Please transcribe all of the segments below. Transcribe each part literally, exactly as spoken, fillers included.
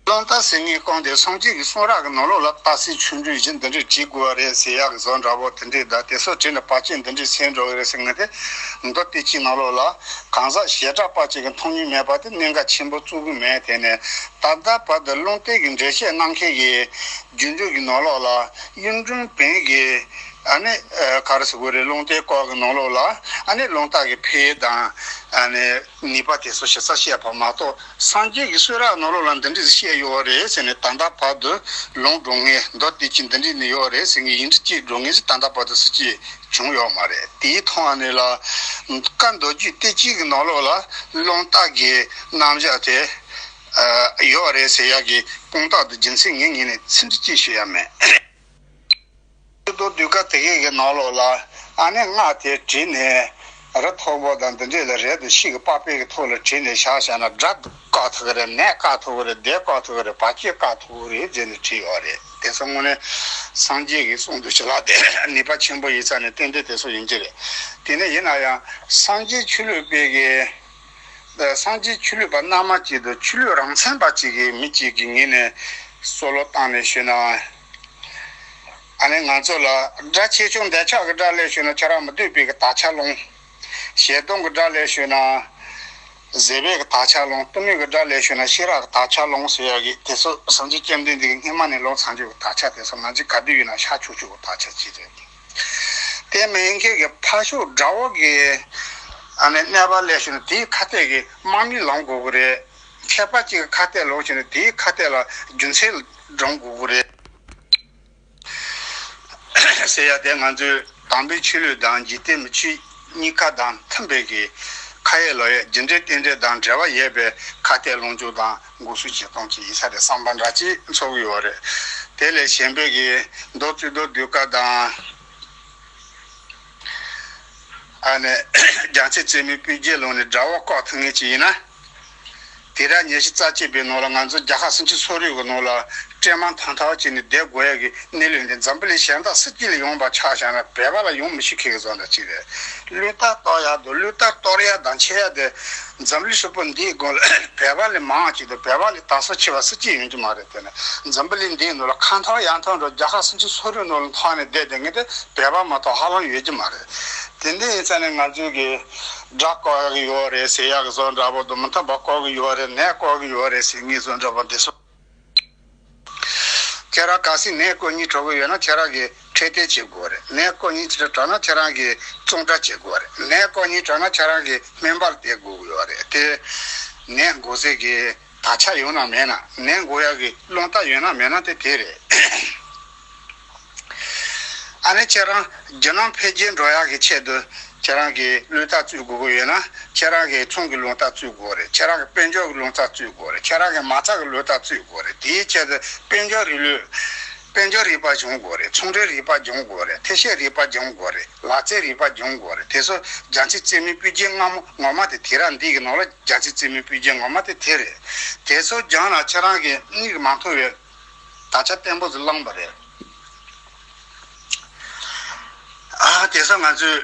རླུང་རྟ་ཟེར་མཁན་རྐང་དེ་སངས་རྒྱས་ཀྱི་གསུང་རབ་ཀྱི་ནང་ལོགས་ལ་རྟ་སེལ་ཆོ་འཕྲུལ་བཞི་འདི་འདྲས་བྲིས་དགོས་པ་རེད་ཟེར་ཡག་གི་བཟོ་འདྲ་པོ་དེ་འདྲས་དང་དེ་ཚོ་བྲིས་ནས་བར་ཆད་འདི་འདྲས་སེལ་འགྲོ་གི་རེད་ཟེར་མཁན་དེ། མདོ་སྡེ་བཅུའི་ནང་ལོགས་ལ་གང་ཟག་བྱེ་བྲག་པ་ཅིག་གི་མཐོང་སྙིང་མེད་པ་དེ་གནད་འགག་ཆེན་པོ་བརྩི་གི་མེད། དེ་ནས་ད་ལྟ་བར་དུ་རླུང་རྟའི་གི་འགྲེལ་བཤད་གནང་མཁན་གྱི་རྒྱུན་སྡོད་ཀྱི་ནང་ལོགས་ལ་གཡུང་དྲུང་བོན་གྱི་ཨ་ནི་ག་རེ་ཟེར་དགོས་རེད། རླུང་རྟའི་སྐོར་གྱི་ནང་ལོགས་ལ་ཨ་ནི་རླུང་རྟ་གི་འཕེལ་དང་ཨ་ནི་ནུས་པ་དེ་ཚོ་ཞིབ་ཚགས་བཤད་པ་མ་གཏོགས། སངས་རྒྱས་ཀྱི་གསུང་རབ་ནང་ལོགས་ལ་འདི་འདྲས་བཤད་ཡོད་རེད་ཟེར་ནས་ད་ལྟ་བར་དུ་ལུང་སྒྲོག་མཁན། མདོ་སྡེ་བཅུ་འདི་འདྲས་ནས་ཡོད་རེད་ཟེར་མཁན་ཡིག་འབྲུ་གཅིག་སྒྲོག་མཁན་ཞིག་ད་ལྟ་བར་དུ་སུ་གཅིག་བྱུང་ཡོད་མ་རེད། དེའི་ཐོག་ནས་ལ་བཀའ་མདོ་རྒྱུད་བསྟན་བཅོས་ཀྱི་ནང་ལོགས་ལ་རླུང་རྟ་གི་རྣམ་གཞག་དེ་ཡོད་རེད་ཟེར་ཡག་གི་དཔང་རྟགས་དང་རྒྱུ་མཚན་ངའི་ངོས་ནས་ཚིག་འབྲུ་གཅིག་ཤོད་ཡ་མེད། མདོ་ཟློས་གར་དེ་གའི་གི་ནང་ལོགས་ལ་ཨ་ནི་སྔགས་དེ་བྲིས་ནས་རི་མཐོ་པོ་དང་འདི་འདྲས་ལ་རས་དང་ཤེལ་གྱི་པགས་པའི་གི་ཐོག་ལ་བྲིས་ནས་བཞག་བཞག་ན་དགྲ་བཀག་ཐུབ་ཀྱི་རེད། ནད་བཀག་ཐུབ་ཀྱི་རེད། བདེ་བཀག་ཐུབ་ཀྱི་རེད། བར་ཆད་བཀག་ཐུབ་ཀྱི་རེད་ཟེར་ནས་བྲིས་ཡོད་རེད། དེ་ཚོ་དངོས་གནས་སངས་རྒྱས་ཀྱི་གསུང་དང་ཞི་ལྷག་དེ་ནུས་པ་ཆེན་པོ་ཡིན་ཙང་ནས་ཏན་ཏན་དེ་ཚོ་ཡིན་གྱི་རེད། དེ་ནས་ཡིན་ན་ཡང་སངས་རྒྱས་ཆོས་ལུགས་པའི་གི་སངས་རྒྱས་ཆོས་ལུགས་པ་རྣལ་མ་གཅིག་དང་ཆོས་ལུགས་རང་མཚན་པ་གཅིག་གི་མི་གཅིག་གི་ངོས་ནས་བསམ་བློ་བཏང་ནས་ཞུས་ན། ཨ་ནི་ང་ཚོ་ལ་དགྲ་ཆེ་ཆུང་འདོད་ཆགས་ཀྱི་དགྲ་ལས་ཞུས་ན་ཁྱེད་རང་མི་འདོད་པའི་གི་དག་ཆ་སློང་། ཞེ་སྡང་གི་དགྲ་ལས་ཞུས་ན་བཟོད་པའི་གི་དག་ཆ་སློང་། གཏི་མུག་གི་དགྲ་ལས་ཞུས་ན་ཤེས་རབ་ཀྱི་དག་ཆ་སློང་ཟེར་ཡག་གི་དེ་ཚོ་སངས་རྒྱས་བཅོམ་ལྡན་འདས་ཀྱིས་སྔོན་མ་ནས་སློང་ཚར་རྒྱུ་གི་དག་ཆ་དེ་ཚོ་ང་ཚོས་ག་དུས་ཡིན་ན་ཤར་ཆོག་ཆོག་གི་དག་ཆ་ཅིག་རེད། དེ་མིན་མཁན་གྱི་ཕར་ཕྱོགས་དགྲ་བོ་གི་ཨ་ནི་གནོད་པ་ལས་ཞུས་ན་དེའི་ཁ་གཏད་ཀྱི་དམག་མི་ལངས་དགོས་ཀྱི་རེད། མཁས་པ་གཅིག་གི་ཁ་གཏད་ལངས་ཞུས་ན་དེའི་ཁ་གཏད་ལ་རྒྱུ་མཚན་སྒྲོན་དགོས་ཀྱི་རེད། ཟེར་ཡ་དེ་ང་ཚོའི་དམ་པའི་ཆོས་ལུགས་དང་འཇིག་རྟེན་མི་ཆོས་གཉིས་ཀ་དང་མཐུན་པའི་གི་ཁ་ཡོད་ལག་ཡོད་རྒྱུ་འབྲས་རྟེན་འབྲེལ་དང་འབྲེལ་བ་ཡོད་པའི་ཁ་གཏད་ལོངས་སྤྱོད་དང་འགོག་སྲུང་བྱེད་སྟངས་ཅིག་ཡིན་ས་རེད་བསམ་པ་འདྲ་ཅིག་ཚོར་གི་ཡོད་རེད། དེ་ལས་གཞན་པའི་གི་མདོ་རྩོད་ཟློས་ཟློས་གར་དང་། ཨ་ནི་རྒྱལ་མཚན་རྩེ་མོའི་སྤུ་རྒྱལ་ལུང་ནས་དགྲ་བོ་བཀག་ཐུབ་མཁན་ཅིག་ཡིན་ན། དུས་རབས་ཉི་ཤུ་རྩ་གཅིག་པའི་ནང་ལ་ང་ཚོ་རྒྱལ་ཁབ་སུམ་ཅུ་སོ་དྲུག་གི་ནང་ལ་བྲེལ་མ་ཐང་ཐང་བྱས་ནས་བསྡད་དགོས་ཡ་གི་གནས་ལུགས་འདི་འཛམ་བུ་གླིང་གཞན་དག་སུ་གཅིག་ལ་ཡོང་པ་ཆ་བཞག་ན་བོད་པ་ལ་ཡོང་མི་ཤེས་མཁན་གྱི་བཟོ་འདྲ་ཅིག་རེད། གླུད་རྟགས་གཏོར་ཡ་དང་གླུད་རྟགས་གཏོར་ཡ་དང་འཆི་ཡ་དེ་འཛམ་གླིང་ཧྲིལ་པོ་འདིའི་སྒང་ལ་བོད་པ་ལས་མང་བ་ཅིག་དང་བོད་པ་ལས་དར་སྲོལ་ཆེ་བ་སུ་གཅིག་ཡོང་རྒྱུ་མ་རེད། དེ་ནི་འཛམ་བུ་གླིང་འདིའི་ནང་ལ་ཁ་འཐོར་ཡ་འཐོར་འགྲོ་རྒྱལ་ཁབ་སུམ་ཅུ་སོ་དྲུག་ནང་ལ་འཐོར་ནས་བསྡད་བསྡད་མཁན་དེ་བོད་པ་མ་གཏོགས་ཧ་ལམ་ཡོད་རྒྱུ་མ་རེད། དེ་འདྲ་ཡིན་ཙང་ནས་ང་ཚོའི་གི་དགྲ་བཀག་གི་ཡོད་རེད་ཟེར་ཡག་གི་བཟོ་འདྲ་པོ་དང་མི་མཐུན་པ་བཀག་གི་ཡོད་རེད། ནད་བཀག་གི་ཡོད་རེད་ཟེར་མཁན་བཟོ་འདྲ་པོ་འདི་ཚོ། ཁྱེད་རང་གལ་སྲིད་ནད་བཀག་སྙིང་བྲོ་གི་ཡོད་ན་ཁྱེད་རང་གིས་འཕྲོད་བསྟེན་བྱེད་དགོས་རེད། ནད་བཀག་སྙིང་བྲོ་ན་ཁྱེད་རང་གིས་བཙོན་ཁྲ་བྱེད་དགོས་རེད། ནད་བཀག་སྙིང་བྲོ་ན་ཁྱེད་རང་གིས་སྨན་པར་བསྡད་དགོས་ཀྱི་ཡོད་རེད། དེ་ནད་འགོ་སའི་གི་དག་ཆ་ཡོད་ན་མེད་ན། ནད་འགོ་ཡག་གི་རླུང་རྟ་ཡོད་ན་མེད་ན་དེ་དེ་རེད། ཨ་ནི་ཁྱེད་རང་རྒྱུ་ནོར་འཕེལ་རྒྱས་འགྲོ་ཡག་གི་ཆེད་དུ་ཁྱེད་རང་གིས་གླུད་རྟགས་བཙུགས་དགོས་ཀྱི་ཡོད་ན་ཁྱེད་རང་གིས་ཚོང་གི་རླུང་རྟགས་བཙུགས་དགོས་རེད། ཁྱེད་རང་གིས་དཔལ་འབྱོར་གྱི་རླུང་རྟགས་བཙུགས་དགོས་རེད། ཁྱེད་རང་གིས་མ་རྩ་གི་རླུང་རྟགས་བཙུགས་དགོས་རེད། དེའི་ཆེད་དུ་དཔལ་འབྱོར་རིག་གླུད། དཔལ་འབྱོར་རིག་པ་སྦྱོང་དགོས་རེད། ཚོང་འབྲེལ་རིག་པ་སྦྱོང་དགོས་རེད། ཐེ་ཤེས་རིག་པ་སྦྱོང་དགོས་རེད། ལག་རྩལ་རིག་པ་སྦྱོང་དགོས་རེད། དེ་ཚོ་རྒྱལ་མཚན་རྩེ་མོའི་སྤུ་རྒྱལ་སྔ་མོ་ངོ་མ་དེ་དུས་རབས་འདི་གི་ནང་ལ་རྒྱལ་མཚན་རྩེ་མོའི་སྤུ་རྒྱལ་ངོ་མ་དེ་དེ་རེད། དེ་ཚོ་སྦྱངས་ན་ཁྱེད་རང་གི་མིག་གིས་མ་མཐོང་བའི་དག་ཆ་བརྟན་པོ་ཟིག་བླངས་པ་རེད། ཨ་དེ་ཚོ་ང་ཚོས་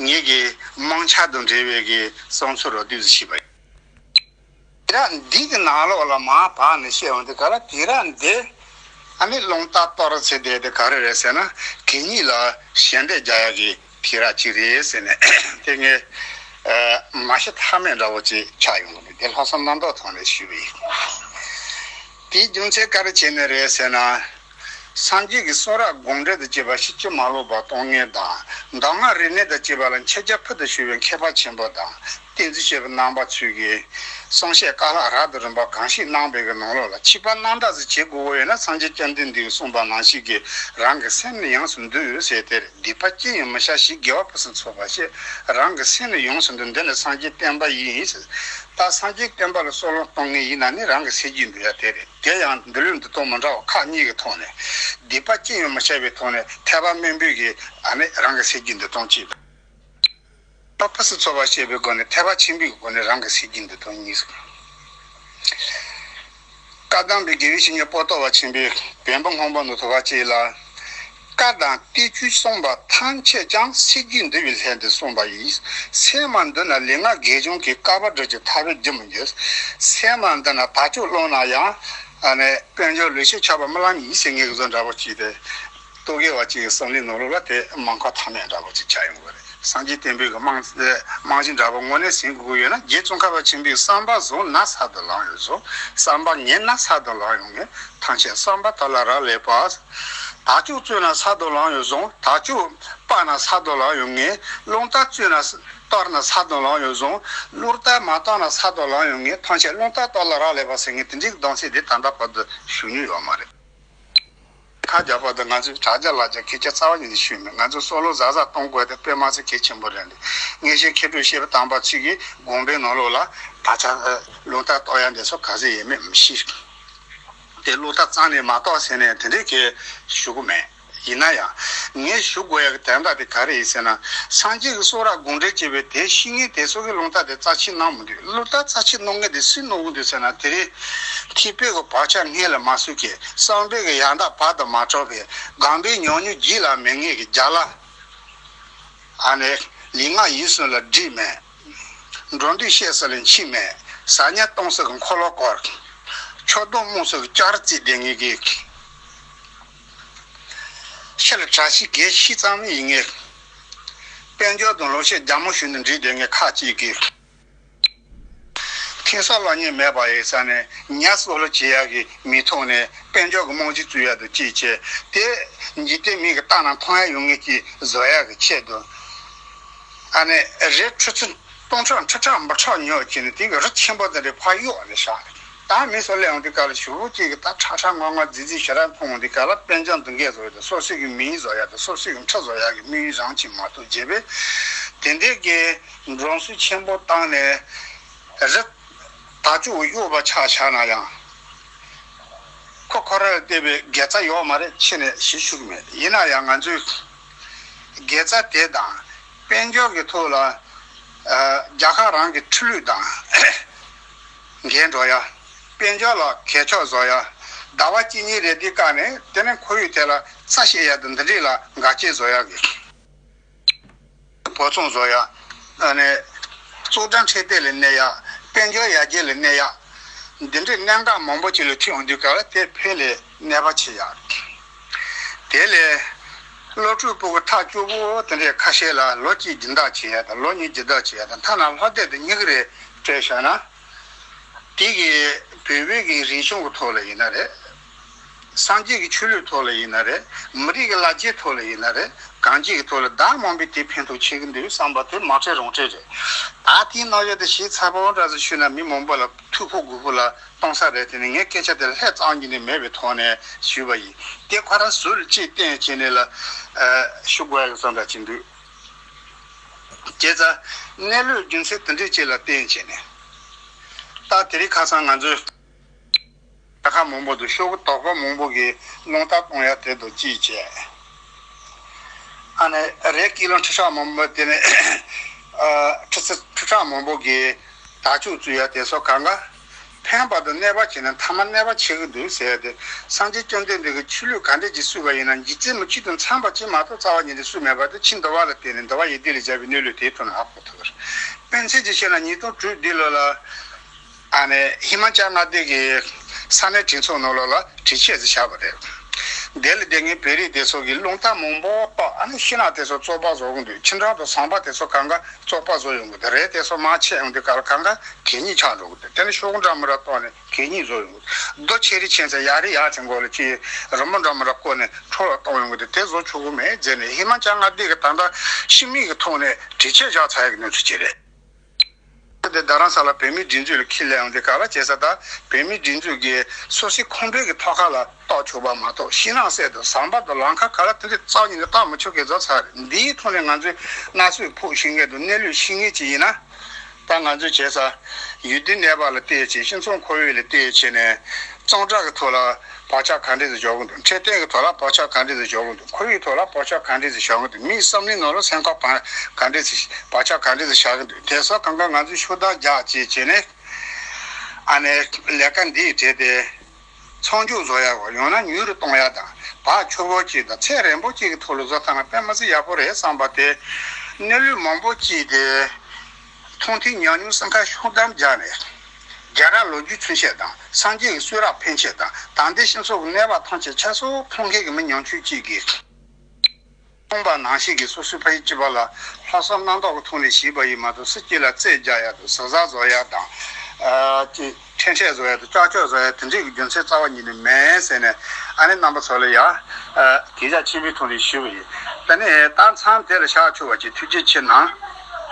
ངེད་ཀྱི་དམངས་འཆར་དང་འབྲེལ་བའི་གི་བསམ་ཚུལ་རོབ་བསྡུས་ཤིག་བྱས་པ་ཡིན། དུས་རབས་འདི་གི་ནང་ལོགས་ལ་མར་བབས་ནས་བཤད་འོང་དུས་ག་ལ་དུས་རབས་འདི་ཨ་ནི་རླུང་རྟ་གཏོར་ཟེར་དེ་དེ་ག་རེ་རེད་ཟེར་ན། གད་སྙིགས་ལ་ཞལ་འདེབས་རྒྱག་ཡག་གི་དུས་རབས་ཅིག་རེད་ཟེར་ནས་དེ་ངས་མ་གཞི་མཐའ་མེད་འདྲ་བོ་ཅིག་ཆགས་ཡོང་གི་འདུག་དེ་ལྷག་བསམ་རྣམ་དག་ཐོག་ནས་ཞུས་པ་ཡིན། དེའི་རྒྱུ་མཚན་ག་རེ་བྱས་ནས་རེད་ཟེར་ན། སངས་རྒྱས་ཀྱི་གསུང་རབ་དགོངས་འགྲེལ་དང་བཅས་པ་ཕྱིན་ཅི་མ་ལོག་པར་གཏོང་མཁན་དང་། གདམས་ངག་རིག་གནས་དང་བཅས་པ་ལ་མཁྱེན་རྒྱ་ཕུལ་དུ་ཞུགས་པའི་མཁས་པ་ཆེན་པོ་དང་། བསྟན་འཛིན་བཤད་པའི་རྣམ་པ་ཚོས་ཀྱིས་གསུང་བཤད་བཀའ་སློབ་རབ་དང་རིམ་པ་གང་ཞིག་གནང་བའི་གི་ནང་ལོགས་ལ་ཆོས་པ་རྣམ་དག་ཅིག་བྱེད་དགོས་པ་ཡོད་ན། སངས་རྒྱས་བཅོམ་ལྡན་འདས་ཀྱིས་གསུངས་པ་ནང་བཞིན་གྱི་རང་གི་སེམས་ནི་ཡོངས་སུ་འདུལ་ཟེར་དེ་རེད། སྡིག་པ་ཅི་ཡང་མི་བྱ་ཞིང་། དགེ་བ་ཕུན་སུམ་ཚོགས་པར་སྤྱད། རང་གི་སེམས་ནི་ཡོངས་སུ་འདུལ། འདི་ནི་སངས་རྒྱས་བསྟན་པ་ཡིན་ཟེར། ད་སངས་རྒྱས་བསྟན་པ་ལ་སྲོག་ལོངས་གཏོང་མཁན་ཡིན་ན་ནི་རང་གི་སྲས་རྒྱུད་འདུལ་ཡ་དེ་རེད། དེ་ཡང་འདུལ་བའི་འདུལ་སྟངས་མི་འདྲ་བ་ཁག་གཉིས་ཀྱི་ཐོག་ནས། སྡིག་པ་ཅི་ཡང་མི་བྱ་བའི་ཐོག་ནས་ཐེག་པ་དམན་པའི་གི་ཨ་ནི་རང་གི་སྲས་རྒྱུད་འདུལ་སྟངས་གཅིག། དགེ་བ་ཕུན་སུམ་ཚོགས་པར་སྤྱད་པའི་སྒོ་ནས་ཐེག་པ་ཆེན་པོའི་སྒོ་ནས་རང་གི་སྲས་རྒྱུད་འདུལ་སྟངས་གཉིས་སོ། བཀའ་གདམས་པའི་དགེ་བའི་བཤེས་གཉེན་པོ་ཏོ་བ་ཆེན་པོས་བོན་པོ་སྔོན་པོ་ནང་དུ་བ་ཅིག་ལ། བཀའ་དང་བསྟན་བཅོས་གསུངས་པ་ཐམས་ཅད་ཀྱང་སེམས་ཀྱིས་འདུལ་བའི་ལྷན་དུ་གསུངས་པ་ཡིན། སེམས་མ་འདུལ་ན་ལུས་ངག་གི་གཞུང་གི་བསྐལ་པ་སྒྲོལ་གྱི་ཐབས་རྒྱུ་མི་འགྱུར། སེམས་མ་འདུལ་ན་དལ་འབྱོར་བླངས་ན་ཡང་། ཨ་ནི་དཔལ་འབྱོར་ལོངས་སྤྱོད་ཆགས་པ་རྨི་ལམ་ཡིན་ཟེར་མཁན་གྱི་བཟོ་འདྲ་པོ་ཅིག་དེ། རྟོག་གེ་བ་ཅིག་གི་བསམ་བློའི་ནང་ལོགས་ལ་དེ་སྨྲ་མཁན་ཐ་མལ་འདྲ་པོ་ཅིག་ཆགས་ཡོང་གི་རེད། སངས་རྒྱས་བསྟན་པའི་གི་རྨང་རྨང་གཞི་འདྲ་པོ་དངོས་གནས་ཟིན་དགོས་ཀྱི་ཡོད་ན། རྗེ་ཙོང་ཁ་པ་ཆེན་པོས་བསམ་པ་བཟུང་ན་གསར་དུ་ལམ་ཡང་བཟུང་། བསམ་པ་ངེས་ན་གསར་དུ་ལམ་ཡང་ངེས། ཐམས་ཅད་བསམ་པ་དག་ལ་རག་ལས་པ། དལ་འབྱོར་སྤྱོད་ན་གསར་དུ་ལམ་ཡང་བཟུང་། དལ་འབྱོར་སྤངས་ན་གསར་དུ་ལམ་ཡང་ངེས། རླུང་རྟ་སྤྱོད་ན་གཏོར་ན་གསར་དུ་ལམ་ཡང་བཟུང་། རླུང་རྟ་མ་གཏོར་ན་གསར་དུ་ལམ་ཡང་ངེས། ཐམས་ཅད་རླུང་རྟ་དག་ལ་རག་ལས་པ་ཟེར་མཁན་དེ་འདྲའི་གདམས་ཚིག་དེ་ད་ལྟ་བར་དུ་བྱུང་མྱོང་ཡོད་མ་རེད། ཁ་རྒྱག་པ་དང་ང་ཚོས་དྲ་རྒྱ་ལག་རྒྱ་སྐད་ཆ་རྩ་བ་ཉིད་ནས་ཤོད་མེད། ང་ཚོས་བསམ་བློ་གཟབ་གཟབ་གཏོང་དགོས་དེ་དཔེ་མ་སྲིད་གལ་ཆེན་པོ་རེད། ངེས་ཤེས་མཁས་གྲུབ་ཤེས་རབ་དམ་པ་ཚོ་གི་དགོངས་པའི་ནང་ལོགས་ལ་ད་ཆ་རླུང་རྟ་གཏོར་ཡ་འདི་ཚོ་ག་ཚོད་ཡོད་མེད་མི་ཤེས། དེ་རླུང་རྟ་རྩ་ནས་མ་གཏོར་ཟེར་ནས་དེ་འདྲའི་གི་ཞུ་གི་མེད། ཡིན་ན་ཡང་ངས་ཞུ་དགོས་ཡ་གི་དོན་དག་དེ་ག་རེ་ཡིན་ཟེར་ན། སངས་རྒྱས་ཀྱི་གསུང་རབ་དགོངས་འགྲེལ་བཅས་པའི་དེ་ཤེས་མཁན་དེ་ཚོ་གི་རླུང་རྟ་དེ་རྩ་ཆེན་གནང་མི་འདུག་རླུང་རྟ་རྩ་ཆེན་གནང་མཁན་དེ་སུས་གནང་གི་འདུག་ཟེར་ན། དེ་རིང་མཁས་པའི་གི་བག་ཆགས་སྔོན་ལ་མ་སོས་མཁན། བསམ་པའི་གི་ཡང་དག་བར་དུ་མ་གྲོལ་བའི། སྒོམ་པའི་ཉམས་མྱོང་རྒྱུད་ལ་མེད་མཁན་གྱི་རྒྱ་ལ། ཨ་ནི་ལུས་ངག་ཡིད་གསུམ་ལ་སྒྲིབ་མེད། འགྲོ་འདུག་སྤྱོད་གསུམ་ལ་འཆིང་མེད། ཟ་ཉལ་གཏོང་གསུམ་གྱི་འཁོར་ལོ་བསྐོར། ཆགས་སྡང་རྨོངས་གསུམ་གྱི་ལྕགས་རི་རྩེ་བསྡད་མཁན་གྱི། ཕྱི་ལ་གྲྭ་ཤག་གི་ཤི་ཙམ་ཡིན་ངེས། དཔལ་འབྱོར་དང་ལོངས་སྤྱོད་རྒྱ་མོ་ཞུས་ནས་འགྲིག་བསྡད་མཁན་ཁ་ཅིག་གིས། ཁེ་སང་ལོ་ཉེས་མེད་པ་ཡིན་ས་ནས་ཉ་གསོ་ལུ་བྱེད་ཡག་གི་མིང་ཐོག་ནས་དཔལ་འབྱོར་གྱི་རྨང་གཞི་བཙུགས་ཡག་དང་བཅས་བྱས། དེ་འཇིག་རྟེན་མི་གི་ལྟ་ན་མཐོང་ཡག་ཡོང་ངེས་ཀྱི་བཟོ་ཡག་གི་ཆེད་དུ། ཨ་ནི་རི་ཁྲི་ཚོ་སྟོང་ཕྲག་ཁྲི་ཕྲག་འབུམ་ཕྲག་ཉོ་བྱས་ནས་དེ་གི་རི་ཆེན་པོ་དེ་འདྲ་ཕར་གཡུགས་ནས་བཞག་རེད། ད་མི་ཚོ་སླེབས་འོང་དུས་སྐབས་ལ་ཞུ་བོ་གཅིག་གིས་ད་ཁྲ་ཁྲ་ངོ་ངོ་རྫིག་རྫིག་ཞེ་དྲག་མཐོང་འོང་དུས་སྐབས་ལ། དཔལ་འབྱོར་འདི་འགས་བཟོ་ཡོད་དོ། སོ་སོའི་གི་མིང་བཟོ་ཡག་དང་སོ་སོའི་གི་ཁྲི་བཟོ་ཡག་གི་དམིགས་ཡུལ་རང་ཅིག་མ་གཏོགས། བྱས་པས་དེ་འདྲའི་གི་འགྲོ་སོང་ཆེན་པོ་བཏང་ནས་རི་དལ་འབྱོར་གཡུགས་པ་ཆགས་བཞག་ན་ཡང་། ཁོ་ཁོ་རང་ལ་བལྟས་པའི་དགེ་རྩ་ཡོད་མ་རེད། ཕྱི་ནས་ཞིབ་ཞུ་གི་མེད། ཡིན་ན་ཡང་ང་ཚོས་དགེ་རྩ་དེ་དང་དཔལ་འབྱོར་གྱི་ཐོག་ལ་རྒྱལ་ཁབ་རང་གི་ཁྲིམས་ལུགས་དང་འགལ་འགྲོ་ཡ། དཔལ་འབྱོར་ལ་གས་ཆོག་བཟོ་ཡ། ཟླ་བ་གཅིག་གཉིས་རེ་དུས་སྐབས་ནས་དེ་ནས་ཁོར་ཡུག་དེ་ལ་རྩ་བཤད་ཡ་དང་འདི་འདྲས་ལ་འགལ་རྐྱེན་བཟོ་ཡ་གི། བོད་ཚོང་བཟོ་ཡ། ཨ་ནི་ཙུའུ་ཀྲང་ཁྲེ་ཏེ་ལ་གནས་ཡ། དཔལ་འབྱོར་ཡར་རྒྱས་ལ་གནས་ཡ། འདི་འདྲའི་གནད་འགག་མང་པོ་ཅིག་ལ་ཐུག་ཡོང་དུས་སྐབས་ལ་དེ་ཕན་ལས་གནོད་པ་ཆེ་ཡ། དེ་ལས་སློབ་ཕྲུག་ཕྲུ་གུ་ཐག་གཅོད་པོ་དེ་འདྲའི་ཁ་ཤས་ལ་ལོ་གཅིག་སྦྱིན་བདག་བྱེད་ཡ་དང་ལོ་གཉིས་སྦྱིན་བདག་བྱེད་ཡ་དང་ཐ་ན་ལྷོ་སྡེ་དང་གཉིས་ཀ་རེ་སྤྲད་བཞག་ན། དེ་གི་བོད་པའི་གི་རིག་གཞུང་གི་ཐོག་ལ་ཡིན་ན་རེད། སངས་རྒྱས་ཀྱི་ཆོས་ལུགས་ཐོག་ལ་ཡིན་ན་རེད། མི་རིགས་ཀྱི་ལ་རྒྱའི་ཐོག་ལ་ཡིན་ན་རེད། གང་ཅིའི་ཐོག་ལ་བདག་མང་པོས་དེ་ཕན་ཐོགས་ཆེ་གི་འདུག་བསམ་པ་དེ་མ་འཕྲད་རང་འཕྲད་རེད། ད་དེའི་ནང་བཞིན་དུ་ཞིབ་ཚགས་པོ་འདྲ་ཟིག་ཞུས་ན་མི་མང་པོ་ལ་ཐུགས་ཕོག་དགོས་པོ་ལ་གཏོང་ས་རེད། དེ་ནི་ངས་སྐད་ཆ་དེ་ལྷད་གཙང་གྱི་ནི་མེད་པའི་ཐོག་ནས་ཞུས་པ་ཡིན། དེ་ཁོ་རང་ཟུར་ལ་གཅིག་བསྟན་བྱས་ནས་ལ་ཞུ་དགོས་ཡ་གི་བསམ་པ་ཅིག་འདུག་བྱས་ཙང་གནས་ལུགས་རྒྱུ་མཚན་དེ་འདྲས་ཅིག་ལ་བརྟེན་བྱས་ནས། ད་དེ་རིང་ཁ་སང་ང་ཚོའི་ས་ཁ་མང་པོ་དུ་ཤོག་གུ་དོག་པ་མང་པོ་གི་རླུང་རྟ་གཏོང་ཡ་དེ་དང་གཅིག་བྱས། ཨ་ནི་རས་ཀྱི་རླུང་ཁྲི་ཕྲག་མང་པོ་དེ་ནས་ཨ་ཁྲི་ཚོ་ཁྲི་ཕྲག་མང་པོ་གི་དར་ལྕོག་བཙུགས་ཡ་དེ་ཚོ་གང་ག་ཕན་པ་དང་གནོད་པ་བྱས་ན་མཐའ་མ་གནོད་པ་ཆེ་གི་འདུག་ཟེར་ཡ་དེ། སངས་རྒྱས་བཅོམ་ལྡན་འདས་ཀྱིས་ཆོས་ལུགས་ག་འདྲས་ཅིག་གསུངས་པ་ཡིན་ན་རྗེ་བཙུན་མི་གཅིག་དང་མཚན་པ་གཅིག་མ་གཏོགས་རྩ་བ་ཉིད་ནས་གསུངས་མེད་པ་དེ་ཕྱིས་འདུལ་བ་ལ་བརྟེན་ནས་འདུལ་བ་ཡིན་ཏེ་ལས་སྦྱར་བའི་གནས་ལུགས་དེའི་ཐོག་ནས་ཧ་གོ་ཐུབ་པ་རེད། དཔེ་མཚོན་ཅིག་བཤད་ན་ཉིས་སྟོང་དྲུག་འདི་ལོ་ལ། ཨ་ནི་ཧི་མ་ཅལ་མངའ་སྡེ་གི་ས་གནས་གྲོས་ཚོགས་ནང་ལོགས་ལ་གྲོས་ཆོད་ཟིག་བཞག་པ་རེད། དེ་ལ་བསྡད་མཁན་བོད་རིགས་དེ་ཚོ་གིས་རླུང་རྟ་མང་པོ་བཏགས། ཨ་ནི་ཤིང་ནགས་དེ་ཚོ་བཙོག་པ་བཟོ་གི་འདུག་ཁྱི་འབྲང་དང་ཟམ་པ་དེ་ཚོ་གང་ག་བཙོག་པ་བཟོ་ཡོང་གི་འདུག་རས་དེ་ཚོ་མར་ཆད་ཡོང་དུས་ག་ལ་གང་ག་གད་སྙིགས་ཆགས་འགྲོ་གི་འདུག་དེ་ནི་ཤོག་གུ་འདྲ་མི་འདྲ་བཏགས་ནས་གད་སྙིགས་བཟོ་ཡོང་གི་འདུག་རྡོ་ཆེ་རིགས་ཆེན་ཚད་ཡ་རེ་ཡ་ཚན་འགོ་ལ་ཅི་རི་མོ་འདྲ་མི་འདྲ་བརྐོས་ནས་འཕྲོ་བརླག་གཏོང་ཡོང་གི་འདུག་དེ་བཟོ་ཆོག་གི་མེད་ཟེར་ནས་ཧི་མ་ཅལ་མངའ་སྡེ་གི་ད་ལྟ་ཕྱི་མིག་གི་ཐོག་ནས་གྲོས་ཆོད་བཞག་ཚར་ཡ་གི་གནས་ཚུལ་ཅིག་རེད། དེ་རྡ་རམ་ས་ལ་བོད་མིའི་སྒྲིག་འཛུགས་ལ་ཁས་ལེན་ཡོང་དུས་ག་ལ་བྱས་ས་ད་བོད་མིའི་སྒྲིག་འཛུགས་ཀྱི་སོ་སོའི་ཁང་པའི་གི་ཐོག་ཁ་ལ་གཏོགས་ཆོག་པ་མ་གཏོགས་ཤིང་ནགས་གསེབ་དང་ཟམ་པ་དང་ལམ་ཁ་ག་ལ་དེ་འདྲ་རྩ་བ་ཉིད་ནས་གཏོགས་མི་ཆོག་གི་བཟོ་ཚར་རེད། འདིའི་ཐོག་ནས་ང་ཚོས་མནར་གསོད་ཕོག་ཤེས་མཁན་དང་གནས་ལུགས་ཤེས་མཁན་ཅིག་ཡིན་ན། ད་ང་ཚོས་བྱས་ས་ཡུལ་དུས་གནས་བབ་ལ་བལྟས་བྱས་སྤྱི་ཚོགས་ཁོར་ཡུག་ལ་བལྟས་བྱས་ནས་གཙང་སྦྲ་གི་ཐོག་ལ་བག་ཆགས་ག་འདྲས་སེ་འཇོག་གི་འདུག་འཕྲོད་བསྟེན་གྱི་ཐོག་ལ་བག་ཆགས་ག་འདྲས་སེ་འཇོག་གི་འདུག་ཁོར་ཡུག་ཐོག་ལ་བག་ཆགས་ག་འདྲས་སེ་བཞག་གི་འདུག་མིའི་བསམ་བློའི་ནང་ལ་སེམས་ཁམས་ག་འདྲས་སེ་བག་ཆགས་ག་འདྲས་སེ་བཞག་གི་འདུག་དེ་ཚོ་གང་ག་ང་ཚོས་ཤུགས་བརྡར་རྒྱག་བྱས་བྱས་ནས་ཨ་ནི་ལས་ཀ་འདིའི་གྲས་དེ་མཚམས་འཇོག་བཟོ་ཡག་གོ་ཡང་ན་མྱུར་དུ་གཏོང་ཡག་དང་ བག་ཆུ་བོ་གཅིག་དང་ཚད་རན་པོ་གཅིག་གི་ཐོག་ལ་བཟོ་ཐུབ་ན་དཔེ་མི་སྲིད་ཡག་པོ་རེད་བསམ་པ་དེ། གནས་ལུགས་མང་པོ་གཅིག་དེ་མཐོང་ཐོས་ཉམས་མྱོང་སེམས་ཁྲལ་ཤུགས་ལྡན་སྦྱར་ནས་རྒྱལ་རབས་ལོ་རྒྱུས་ཚུན་ཆད་དང་སངས་རྒྱས་ཀྱི་གསུང་རབ་ཕན་ཆད་དང་ད་ལྟའི་སྤྱི་ཚོགས་ཀྱི་གནས་བབ་ཐམས་ཅད་ཆ་ཚང་མཐོང་མཁན་གྱི་མི་ཉམ་ཆུང་གཅིག་གིས། མཐོང་པ་ནང་བཞིན་གྱི་སོ་སོའི་ཕ་ཡུལ་གཅིག་པ་ལ་ལྷག་བསམ་རྣམ་དག་གི་ཐོག་ནས་བྱས་པ་ཡིན་མ་གཏོགས་སུ་གཅིག་ལ་རྩོད་རྒྱག་ཡག་དང་ཟུར་ཟ་བཟོ་ཡག་དང་། ཨ་ཅེ་འཕྲིན་ཕྲད་བཟོ་ཡག་དང་ཀྱག་ཀྱོག་བཟོ་ཡག་དེ་འདྲའི་གི་རྒྱུ་མཚན་རྩ་བ་ཉིད་ནས་མེད་ཟེར་ནས་ཨ་ནི་རྣམ་པ་ཚོ་ལ་ཡ་ཨ་གུས་ཞབས་ཆེན་པོའི་ཐོག་ནས་ཞུས་པ་ཡིན། ད་ནི་ད་མཚམས་དེ་ལ་བཞག་ཆོག་པ་ཅིག་ཐུགས་རྗེ་ཆེ་གནང་།